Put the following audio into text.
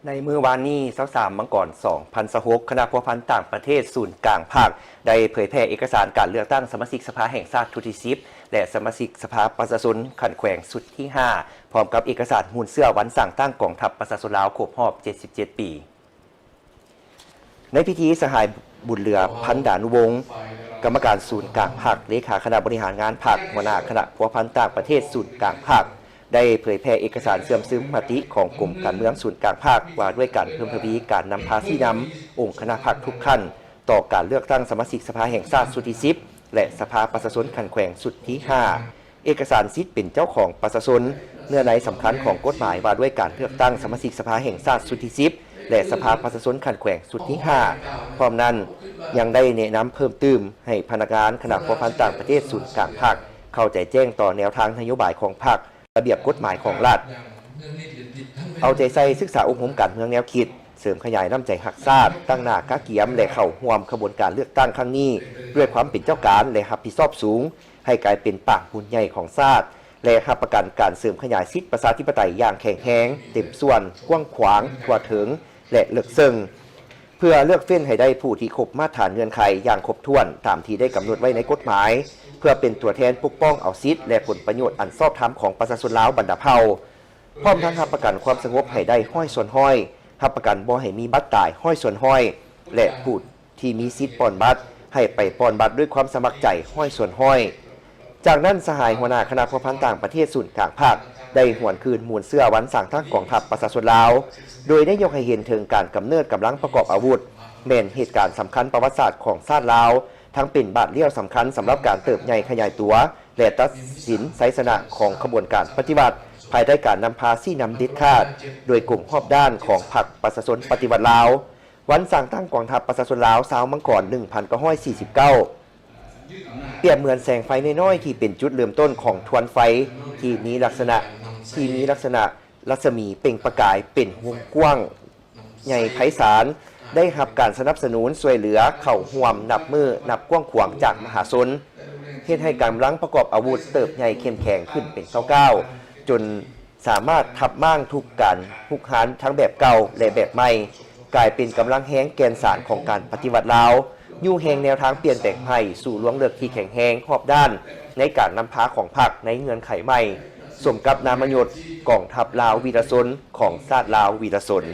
ໃນມື້ວານນີ້ ຊາວສາມ ມັງກອນ ສອງພັນຊາວຫົກ ຄະນະພົວພັນຕ່າງປະເທດສູນກາງພັກ ໄດ້ເຜີຍແຜ່ເອກະສານການເລືອກຕັ້ງສະມາຊິກສະພາແຫ່ງຊາດຊຸດທີ ສິບ ແລະ ສະມາຊິກສະພາປະຊາຊົນຂັ້ນແຂວງຊຸດທີ ຫ້າ ພ້ອມກັບເອກະສານມູນເຊື້ອວັນສ້າງຕັ້ງກອງທັບປະຊາຊົນລາວຄົບຮອບ ເຈັດສິບເຈັດ ປີ. ໃນພິທີ, ສະຫາຍ ບຸນເຫຼືອ ພັນດານຸວົງ ກຳມະການສູນກາງພັກ, ເລຂາຄະນະບໍລິຫານງານພັກ, ຫົວໜ້າຄະນະພົວພັນຕ່າງປະເທດສູນກາງພັກ ໄດ້ເຜີຍແຜ່ເອກະສານເຊື່ອມຊຶມມະຕິຂອງກົມການເມືອງສູນກາງພັກ ວ່າດ້ວຍການເພີ່ມທະວີການນຳພາຊີ້ນຳອົງຄະນະພັກທຸກຂັ້ນ ຕໍ່ການເລືອກຕັ້ງສະມາຊິກສະພາແຫ່ງຊາດຊຸດທີ ສິບ ແລະ ສະພາປະຊາຊົນຂັ້ນແຂວງຊຸດທີ ຫ້າ. ເອກະສານສິດເປັນເຈົ້າຂອງປະຊາຊົນ, ເນື້ອໃນສຳຄັນຂອງກົດໝາຍວ່າດ້ວຍການເລືອກຕັ້ງສະມາຊິກສະພາແຫ່ງຊາດຊຸດທີ ສິບ ແລະ ສະພາປະຊາຊົນຂັ້ນແຂວງຊຸດທີ ຫ້າ. ພ້ອມນັ້ນ, ຍັງໄດ້ແນະນຳເພີ່ມຕື່ມໃຫ້ພະນັກງານຄະນະພົວພັນຕ່າງປະເທດສູນກາງພັກ ເຂົ້າໃຈແຈ້ງຕໍ່ແນວທາງນະໂຍບາຍຂອງພັກ, ລະບຽບກົດໝາຍຂອງລັດ, ເອົາໃຈໃສ່ສຶກສາອົບຮົມການເມືອງແນວຄິດ, ເສີມຂະຫຍາຍນ້ຳໃຈຮັກຊາດ, ຕັ້ງໜ້າກະກຽມ ແລະ ເຂົ້າຮ່ວມຂະບວນການເລືອກຕັ້ງຄັ້ງນີ້ ດ້ວຍຄວາມເປັນເຈົ້າການ ແລະ ຮັບຜິດຊອບສູງ, ໃຫ້ກາຍເປັນປາກບຸນໃຫຍ່ຂອງຊາດ ແລະ ຮັບປະກັນການເສີມຂະຫຍາຍສິດປະຊາທິປະໄຕຢ່າງແຂງແຮງ, ເຕັມສ່ວນ, ກວ້າງຂວາງ, ທົ່ວເຖິງ ແລະ ເລິກເຊິ່ງ, ເພື່ອເລືອກເຟ້ນໃຫ້ໄດ້ຜູ້ທີ່ຄົບມາດຖານເງື່ອນໄຂຢ່າງຄົບຖ້ວນຕາມທີ່ໄດ້ກຳນົດໄວ້ໃນກົດໝາຍ, ເພື່ອເປັນຕົວແທນປົກປ້ອງເອົາສິດ ແລະ ຜົນປະໂຫຍດອັນຊອບທຳຂອງປະຊາຊົນລາວບັນດາເຜົ່າ, ພ້ອມທັງຮັບປະກັນຄວາມສະຫງົບໃຫ້ໄດ້ຮ້ອຍສ່ວນຮ້ອຍ, ຮັບປະກັນບໍ່ໃຫ້ມີບັດຕາຍຮ້ອຍສ່ວນຮ້ອຍ ແລະ ຜູ້ ທີ່ມີສິດປ່ອນບັດ ໃຫ້ໄປປ່ອນບັດດ້ວຍຄວາມສະໝັກໃຈຮ້ອຍສ່ວນຮ້ອຍ. ຈາກນັ້ນ, ສະຫາຍຫົວໜ້າຄະນະພົວພັນຕ່າງປະເທດສູນກາງພັກ ໄດ້ຫວນຄືນມູນເຊື້ອວັນສ້າງຕັ້ງກອງທັບປະຊາຊົນລາວ, ໂດຍໄດ້ຍົກໃຫ້ເຫັນເຖິງການກຳເນີດກຳລັງປະກອບອາວຸດ ແມ່ນເຫດການສຳຄັນປະຫວັດສາດຂອງຊາດລາວ, ທັງເປັນບາດລ້ຽວສຳຄັນສຳລັບການເຕີບໃຫຍ່ຂະຫຍາຍຕົວ ແລະ ຕັດສິນໄຊຊະນະຂອງຂະບວນການປະຕິວັດ ພາຍໃຕ້ການນຳພາຊີ້ນຳເດັດຂາດ ໂດຍກົງຮອບດ້ານຂອງພັກປະຊາຊົນປະຕິວັດລາວ. ວັນສ້າງຕັ້ງກອງທັບປະຊາຊົນລາວ ຊາວມັງກອນ ໜຶ່ງພັນເກົ້າຮ້ອຍສີ່ສິບເກົ້າ ປຽບເໝືອນແສງໄຟນ້ອຍໆທີ່ເປັນຈຸດເລີ່ມຕົ້ນຂອງທວນໄຟທີ່ມີລັກສະນະ ທີ່ມີລັກສະນະລັດສະໝີເປັ່ງປະກາຍເປັນວົງກວ້າງໃຫຍ່ໄພສານ, ໄດ້ຮັບການສະໜັບສະໜູນຊ່ວຍເຫຼືອເຂົ້າຮ່ວມນັບມື້ນັບກວ້າງຂວາງຈາກມະຫາຊົນ, ເຮັດໃຫ້ກຳລັງປະກອບອາວຸດເຕີບໃຫຍ່ເຂັ້ມແຂງຂຶ້ນເປັນກ້າວໆ ຈົນ ສາມາດທັບມ້າງທຸກການຮຸກຮານທັງແບບເກົ່າ ແລະ ແບບໃໝ່, ກາຍເປັນກຳລັງແຮງແກ່ນສານຂອງການປະຕິວັດລາວ, ຍູ້ແຮງແນວທາງປ່ຽນແປງໃໝ່ສູ່ລວງເລິກທີ່ແຂງແຮງຮອບດ້ານໃນການນຳພາຂອງພັກໃນເງື່ອນໄຂໃໝ່, ສົມກັບນາມະຍົດກອງທັບລາວວີລະຊົນຂອງຊາດລາວວີລະຊົນ.